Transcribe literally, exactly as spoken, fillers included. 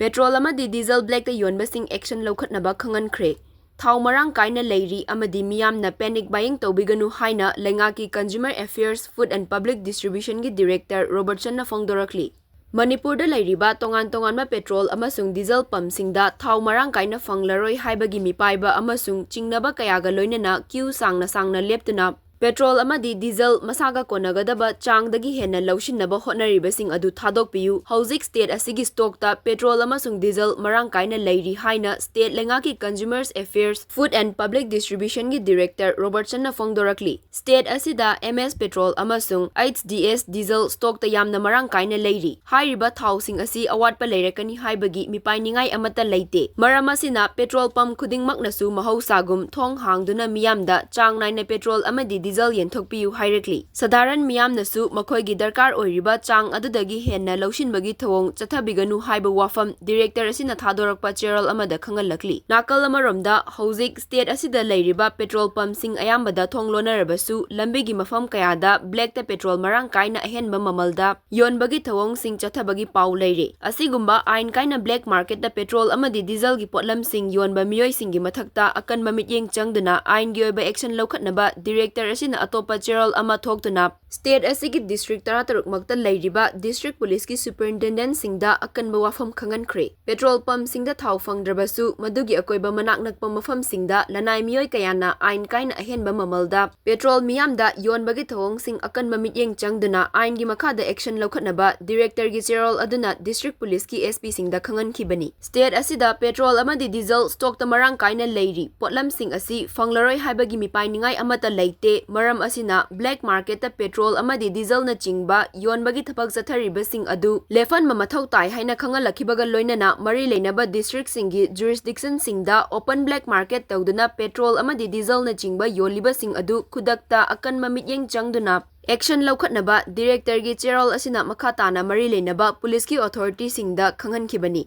Petrol ꯑꯃꯗꯤ diesel ꯕ꯭ꯂꯦꯛꯇ ꯌꯣꯟꯕꯁꯤꯡ action ꯂꯧꯈꯠꯅꯕ ꯈꯪꯍꯟꯈ꯭ꯔꯦ꯫ ꯊꯥꯎ ꯃꯔꯥꯡ ꯀꯥꯏꯅ ꯂꯩꯔꯤ ꯑꯃꯗꯤ ꯃꯤꯌꯥꯝꯅ panic buying ꯇꯧꯕꯤꯒꯅꯨ ꯍꯥꯏꯅ ꯂꯩꯉꯥꯛꯀꯤ Consumer Affairs, Food and Public Distributionꯒꯤ Director ꯔꯣꯕꯔꯠꯁꯟꯅ ꯐꯣꯡꯗꯣꯔꯛꯂꯤ꯫ ꯃꯅꯤꯄꯨꯔꯗ ꯂꯩꯔꯤꯕ ꯇꯣꯉꯥꯟ ꯇꯣꯉꯥꯟꯕ ꯄꯦꯇ꯭ꯔꯣꯜ ꯑꯃꯁꯨꯡ ꯗꯤꯖꯜ ꯄꯝꯁꯤꯡꯗ ꯊꯥꯎ ꯃꯔꯥꯡ ꯀꯥꯏꯅ ꯐꯪꯂꯔꯣꯏ ꯍꯥꯏꯕꯒꯤ ꯃꯤꯄꯥꯏꯕ ꯑꯃꯁꯨꯡ ꯆꯤꯡꯅꯕ ꯀꯌꯥꯒ ꯂꯣꯏꯅꯅ ꯀ꯭ꯌꯨ ꯁꯥꯡꯅ ꯁꯥꯡꯅ ꯂꯦꯞꯇꯨꯅ ꯄꯦꯇ꯭ꯔꯣꯜ ꯑꯃꯗꯤ ꯗꯤꯖꯜ ꯃꯁꯥꯒ ꯀꯣꯟꯅꯒꯗꯕ ꯆꯥꯡꯗꯒꯤ ꯍꯦꯟꯅ ꯂꯧꯁꯤꯟꯅꯕ ꯍꯣꯠꯅꯔꯤꯕꯁꯤꯡ ꯑꯗꯨ ꯊꯥꯗꯣꯛꯄꯤꯌꯨ꯫ ꯍꯧꯖꯤꯛ state ꯑꯁꯤꯒꯤ stockꯇ ꯄꯦꯇ꯭ꯔꯣꯜ ꯑꯃꯁꯨꯡ ꯗꯤꯖꯜ ꯃꯔꯥꯡ ꯀꯥꯏꯅ ꯂꯩꯔꯤ ꯍꯥꯏꯅ state ꯂꯩꯉꯥꯛꯀꯤ Consumer Affairs, Food and Public Distributionꯒꯤ Director ꯔꯣꯕꯔꯠꯁꯟꯅ ꯐꯣꯡꯗꯣꯔꯛꯂꯤ꯫ State ꯑꯁꯤꯗ M S Petrol ꯑꯃꯁꯨꯡ H D S diesel stockꯇ ꯌꯥꯝꯅ ꯃꯔꯥꯡ ꯀꯥꯏꯅ ꯂꯩꯔꯤ꯫ ꯍꯥꯏꯔꯤꯕ ꯊꯥꯎꯁꯤꯡ ꯑꯁꯤ ꯑꯋꯥꯠꯄ ꯂꯩꯔꯛꯀꯅꯤ ꯍꯥꯏꯕꯒꯤ ꯃꯤꯄꯥꯏꯅꯤꯡꯉꯥꯏ ꯑꯃꯠꯇ ꯂꯩꯇꯦ꯫ ꯃꯔꯝ ꯑꯁꯤꯅ ꯄꯦꯇ꯭ꯔꯣꯜ ꯄꯝ ꯈꯨꯗꯤꯡꯃꯛꯅꯁꯨ ꯃꯍꯧꯁꯥꯒꯨꯝ ꯊꯣꯡ ꯍꯥꯡꯗꯨꯅ ꯃꯤꯌꯥꯝꯗ ꯆꯥꯡ ꯅꯥꯏꯅ ꯄꯦꯇ꯭ꯔꯣꯜ ꯑꯃꯗꯤ ꯗꯤꯖꯜ ꯌꯦꯟꯊꯣꯛꯄꯤꯌꯨ ꯍꯥꯏꯔꯛꯂꯤ꯫ ꯁꯙꯥꯔꯟ ꯃꯤꯌꯥꯝꯅꯁꯨ ꯃꯈꯣꯏꯒꯤ ꯗꯔꯀꯥꯔ ꯑꯣꯏꯔꯤꯕ ꯆꯥꯡ ꯑꯗꯨꯗꯒꯤ ꯍꯦꯟꯅ ꯂꯧꯁꯤꯟꯕꯒꯤ ꯊꯧꯑꯣꯡ ꯆꯠꯊꯕꯤꯒꯅꯨ ꯍꯥꯏꯕ ꯋꯥꯐꯝ Director ꯑꯁꯤꯅ ꯊꯥꯗꯣꯔꯛꯄ ꯆꯦꯔꯣꯜ ꯑꯃꯗ ꯈꯪꯍꯜꯂꯛꯂꯤ꯫ ꯅꯥꯀꯜ ꯑꯃꯔꯣꯝꯗ, ꯍꯧꯖꯤꯛ state ꯑꯁꯤꯗ ꯂꯩꯔꯤꯕ ꯄꯦꯇ꯭ꯔꯣꯜ ꯄꯝꯁꯤꯡ ꯑꯌꯥꯝꯕꯗ ꯊꯣꯡ ꯂꯣꯟꯅꯔꯕꯁꯨ, ꯂꯝꯕꯤꯒꯤ ꯃꯐꯝ ꯀꯌꯥꯗ ꯕ꯭ꯂꯦꯛꯇ ꯄꯦꯇ꯭ꯔꯣꯜ ꯃꯔꯥꯡ ꯀꯥꯏꯅ ꯑꯍꯦꯟꯕ ꯃꯃꯜꯗ ꯌꯣꯟꯕꯒꯤ ꯊꯧꯑꯣꯡꯁꯤꯡ ꯆꯠꯊꯕꯒꯤ ꯄꯥꯎ ꯂꯩꯔꯤ꯫ ꯑꯁꯤꯒꯨꯝꯕ ꯑꯥꯏꯟ ꯀꯥꯏꯅ ꯕ꯭ꯂꯦꯛ ꯃꯥꯔꯀꯦꯠꯇ ꯄꯦꯇ꯭ꯔꯣꯜ ꯑꯃꯗꯤ ꯗꯤꯖꯜꯒꯤ ꯄꯣꯠꯂꯝꯁꯤꯡ ꯌꯣꯟꯕ ꯃꯤꯑꯣꯏꯁꯤꯡꯒꯤ ꯃꯊꯛꯇ ꯑꯀꯟꯕ ꯃꯤꯠꯌꯦꯡ ꯆꯪꯗꯨꯅ ꯑꯥꯏꯟꯒꯤ ꯑꯣꯏꯕ action ꯂꯧꯈꯠꯅꯕ Director ꯑꯁꯤꯅ ꯑꯇꯣꯞꯄ ꯆꯦꯔꯣꯜ ꯑꯃ ꯊꯣꯛꯇꯨꯅ state ꯑꯁꯤꯒꯤ district ꯇꯔꯥꯇꯔꯨꯛ ꯃꯛꯇ ꯂꯩꯔꯤꯕ district policeꯀꯤ superintendentꯁꯤꯡꯗ ꯑꯀꯟꯕ ꯋꯥꯐꯝ ꯈꯪꯍꯟꯈ꯭ꯔꯦ꯫ ꯄꯦꯇ꯭ꯔꯣꯜ ꯄꯝꯁꯤꯡꯗ ꯊꯥꯎ ꯐꯪꯗ꯭ꯔꯕꯁꯨ, ꯃꯗꯨꯒꯤ ꯑꯀꯣꯏꯕ ꯃꯅꯥꯛ ꯅꯛꯄ ꯃꯐꯝꯁꯤꯡꯗ ꯂꯅꯥꯏ ꯃꯤꯑꯣꯏ ꯀꯌꯥꯅ ꯑꯥꯏꯟ ꯀꯥꯏꯅ ꯑꯍꯦꯟꯕ ꯃꯃꯜꯗ ꯄꯦꯇ꯭ꯔꯣꯜ ꯃꯤꯌꯥꯝꯗ ꯌꯣꯟꯕꯒꯤ ꯊꯧꯑꯣꯡꯁꯤꯡ ꯑꯀꯟꯕ ꯃꯤꯠꯌꯦꯡ ꯆꯪꯗꯨꯅ ꯑꯥꯏꯟꯒꯤ ꯃꯈꯥꯗ action ꯂꯧꯈꯠꯅꯕ Directorꯒꯤ ꯆꯦꯔꯣꯜ ꯑꯗꯨꯅ district policeꯀꯤ S Pꯁꯤꯡꯗ ꯈꯪꯍꯟꯈꯤꯕꯅꯤ꯫ State ꯑꯁꯤꯗ ꯄꯦꯇ꯭ꯔꯣꯜ ꯑꯃꯗꯤ ꯗꯤꯖꯜ stockꯇ ꯃꯔꯥꯡ ꯀꯥꯏꯅ ꯂꯩꯔꯤ꯫ ꯄꯣꯠꯂꯝꯁꯤꯡ ꯑꯁꯤ ꯐꯪꯂꯔꯣꯏ ꯍꯥꯏꯕꯒꯤ ꯃꯤꯄꯥꯏꯅꯤꯡꯉꯥꯏ ꯑꯃꯠꯇ ꯂꯩꯇꯦ꯫ ꯃꯔꯝ ꯑꯁꯤꯅ black marketꯇ ꯄꯦꯇ꯭ꯔꯣꯜ ꯑꯃꯗꯤ ꯗꯤꯖꯜꯅꯆꯤꯡꯕ ꯌꯣꯟꯕꯒꯤ ꯊꯕꯛ ꯆꯠꯊꯔꯤꯕꯁꯤꯡ ꯑꯗꯨ ꯂꯦꯞꯍꯟꯕ ꯃꯊꯧ ꯇꯥꯏ ꯍꯥꯏꯅ ꯈꯪꯍꯜꯂꯛꯈꯤꯕꯒ ꯂꯣꯏꯅꯅ ꯃꯔꯤ ꯂꯩꯅꯕ districtꯁꯤꯡꯒꯤ jurisdictionꯁꯤꯡꯗ open black market ꯇꯧꯗꯨꯅ ꯄꯦꯇ꯭ꯔꯣꯜ ꯑꯃꯗꯤ ꯗꯤꯖꯜꯅꯆꯤꯡꯕ ꯌꯣꯜꯂꯤꯕꯁꯤꯡ ꯑꯗꯨ ꯈꯨꯗꯛꯇ ꯑꯀꯟꯕ ꯃꯤꯠꯌꯦꯡ ꯆꯪꯗꯨꯅ action ꯂꯧꯈꯠꯅꯕ Directorꯒꯤ ꯆꯦꯔꯣꯜ ꯑꯁꯤꯅ ꯃꯈꯥ ꯇꯥꯅ ꯃꯔꯤ ꯂꯩꯅꯕ policeꯀꯤ authorityꯁꯤꯡꯗ ꯈꯪꯍꯟꯈꯤꯕꯅꯤ꯫